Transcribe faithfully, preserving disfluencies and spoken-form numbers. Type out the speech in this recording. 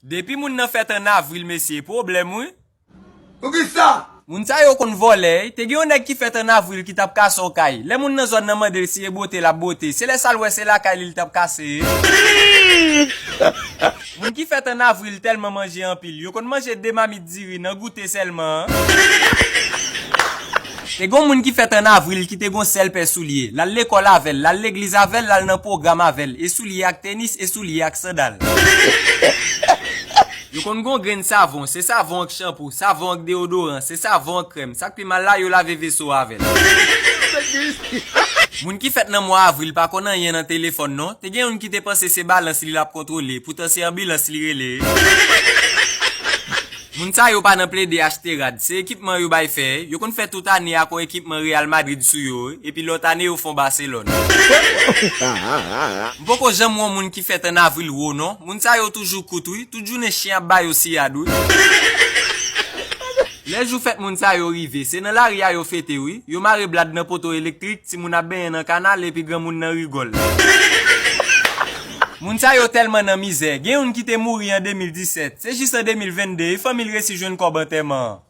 Depi moun nan fèt an avril, mesye, pwoblèm, wi. Poukisa? Moun sa yo konn vòlè, wi. Te gen yon nèg ki fèt an avril ki t ap kase yon kay. Lè moun nan zòn nan mande l si e bwote l ap bwote, se lè sa l wè se lakay li l t ap kase. Moun ki fèt an avril tèlman manje anpil, yo konn manje de mamit diri nan goute sèlman. Te gon moun ki fèt an avril ki te gon sèl pè soulye. L al lekòl avè l, l al legliz avè l, l al nan pwogram avè l. E soulye ak tenis, e soulye ak sandal. Yo konn gon grenn savon, se savon ak chanpou, savon ak deyodoran, se savon ak krèm. Sa k pi mal la, yo lave veso avè l. Moun ki fèt nan mwa avril pa konn anyen nan telefòn non. Te gen youn ki te panse se balans li l ap kontwole, poutan se anbilans li rele. Moun sa yo pa nan plede achte rad, se ekipman yo bay fè. Yo konn fè tout ane ak yon ekipman Real Madrid sou yo, epi lòt ane yo fè yon Barcelone. M poko janm wè yon moun ki fèt an avril wo non. Moun sa yo toujou kout wi, tout jounen chen ap ba yo siyad wi. Lè jou fèt moun sa yo rive, se nan lari a yo fete wi. Yo mare blad nan poto elektrik, timoun ap benyen nan kanal epi granmoun nan rigòl. Moun sa yo tèlman nan mizè, gen youn ki te mouri an de mil disèt, se jis an de mil venn de fanmi l resi jwenn kòb antèman an.